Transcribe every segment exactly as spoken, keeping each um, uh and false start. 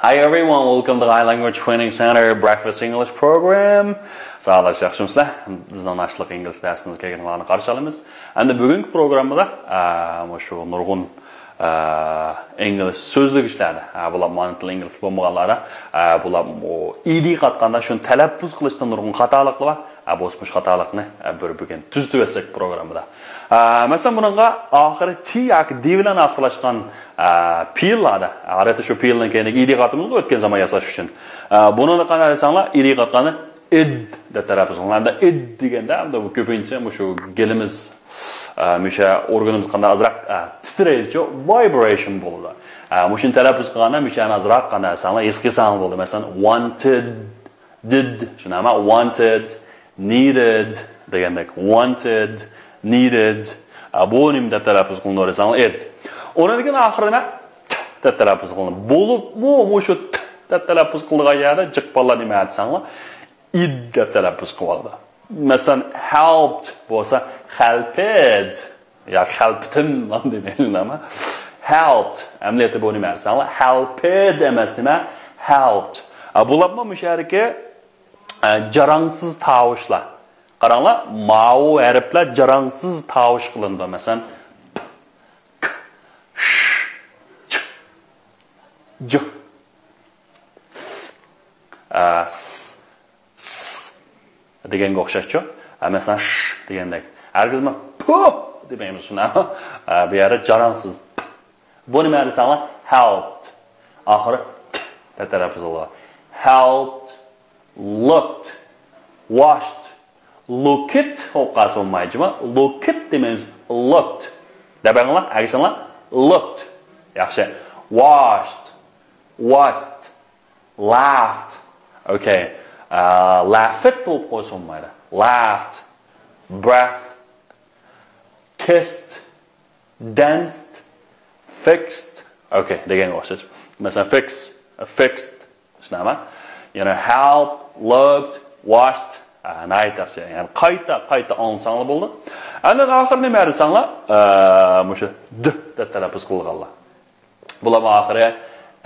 Hi everyone, welcome to High Language Training Center Breakfast English Program. ساغلاشلىق، ياخشىمۇسىلەر؟ بىزنىڭ ناشتىلىق ئىنگلىز دەرسىمىزگە كەلگەنلەرنى قارشى ئالىمىز. ئەمدى بۈگۈنكى پروگراممىدا، ئە، مۇشۇ نۇرغۇن، ئە، ئىنگلىز سۆزلىگۈچلەردە، ئە، بۇلار ئانا تىلى ئىنگلىز تىلى بولمىغانلاردا، ئە، بۇلار ئىدى قاتقاندا شۇنى تەلەپپۇز قىلىشتا نۇرغۇن خاتالىقلار بار. ئە، بولسا مۇشۇ خاتالىقنى، ئە، بىر بۈگۈن تۈزىتىۋەتسەك پروگراممىدا. ئە، مەسىلەن، بۇنىڭغا ئاخىرى تى ياكى دى بىلەن ئاخىرلاشقان، ئە، پېئىللاردا، ئادەتتە شۇ پېئىلنىڭ كەينىگە ئىدى قاتىمىزغۇ ئۆتكەن زامان ياساش ئۈچۈن. ئە، بۇنىڭدا قانداق دېسەڭلار، ئىدى قاتقاندا ئىد دەپ تەلەپپۇز قىلىنغان. ئىد دېگەندە، ئەمدى بۇ كۆپىنچە مۇشۇ گېلىمىز، ئە، مۇشۇ ئورگىنىمىز قانداق ئازراق، ئە، تىترەيدىچۇ، vibration بولىدۇ. ئە، مۇشۇنى تەلەپپۇز قىلغاندا مۇشۇ يەنى ئازراق قانداق دېسەڭلار، ھېس قىلساڭلار بولىدۇ. مەسىلەن، wanted، did، شۇنداقمۇ؟ Wanted، needed دېگەندەك. Wanted، needed. ئە، بۇ نېمە دەپ تەلەپپۇز قىلىنىدۇ دېسەڭلار، ئىد. ئۇنىڭدىن كېيىن ئاخىرىدا نېمە؟ ت دەپ تەلەپپۇز قىلىنىدۇ. بولۇپمۇ مۇشۇ ت دەپ تەلەپپۇز قىلىدىغان يەردە جىق بالىلار نېمە دېسەڭلار، ئىد دەپ تەلەپپۇز قىلىۋالىدۇ. مەسىلەن، helped بولسا، خەلپىد ياكى خەلپىتىم دېمەيلى، ئەمما helped. ئەمەلىيەتتە بۇ نېمە دېسەڭلار، helped ئەمەس، نېمە؟ Helped. ئە، بۇلارمۇ مۇشۇ يەردىكى، ئە، جاراڭسىز تاۋۇشلار. قاراڭلار، ماۋۇ ھەرپلەر جاراڭسىز تاۋۇش قىلىنىدۇ. مەسىلەن، پ، ك، ش، چ، ج، ئە، س، س دېگەنگە ئوخشاشچۇ؟ ئە، مەسىلەن، ش دېگەندەك. ھەرگىزمۇ پۇ دېمەيمىز شۇنداقمۇ؟ ئە، بۇ يەردە جاراڭسىز. بۇ نېمە دېسەڭلار؟ Helped. ئاخىرى ت دەپ تەلەپپۇز قىلىدۇ. Helped، looked، washed. Looked بولۇپ قالسا بولمايدۇ جۇمۇ. Looked دېمەيمىز، looked. دەپ بېقىڭلار، ئەگىشىڭلار. Looked. ياخشى. Washed، watched. Laughed. Okay. ئە، laughed بولۇپ قويسا بولمايدۇ. Laughed. Breathed. Kissed. Danced. Fixed. Okay دېگەنگە ئوخشاش. مەسىلەن، fix، fixed. شۇنداقمۇ؟ يەنە helped، looked، washed. ئە، ناھايىتى ياخشى. يەنى قايتا، قايتا ئاڭلىساڭلار بولىدۇ. ئاندىن ئاخىرى نېمە دېسەڭلار؟ ئە، مۇشۇ د دەپ تەلەپپۇز قىلغانلار. بۇلارمۇ ئاخىرى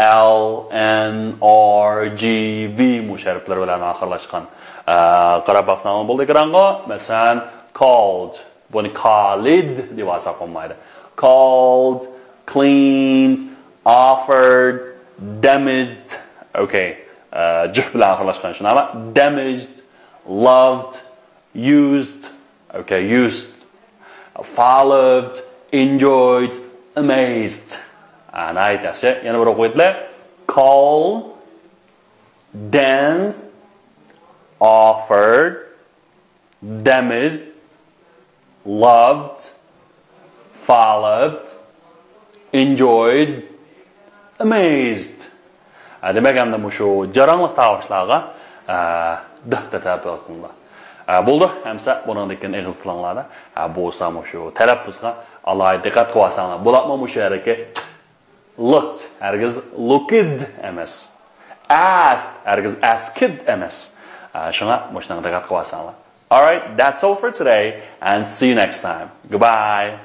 L، N، R، G، V مۇشۇ ھەرپلىرى بىلەن ئاخىرلاشقان. ئە، قاراپ باقساڭلار بولىدۇ ئېكرانغا. مەسىلەن، called. بۇنى كالىد دەپ ئالساق بولمايدۇ. Called، cleaned، offered، damaged. Okay. ئە، ج بىلەن ئاخىرلاشقان شۇنداقمۇ؟ Damaged، loved، used. Okay, used. Followed، enjoyed، amazed. ئە، ناھايىتى ياخشى. يەنە بىر ئوقۇۋېتىلى. Call، dance، offered، damaged، loved، followed، enjoyed، amazed. ئە، دېمەك، ئەمدى مۇشۇ جاراڭلىق تاۋۇشلارغا، ئە، د دەپ تەلەپپۇز قىلىنىدۇ. ئە، بولدى. ئەمسە بۇنىڭدىن كېيىن ئېغىز تىلىڭلاردا، ئە، بولسا مۇشۇ تەلەپپۇزغا ئالاھىدە دىققەت قىلىۋالساڭلار. بولۇپمۇ مۇشۇ يەردىكى looked، ھەرگىز looked ئەمەس. Asked، ھەرگىز asked ئەمەس. ئە، شۇڭا مۇشۇنىڭغا دىققەت قىلىۋالساڭلار. Alright, that's all for today and see you next time. Goodbye.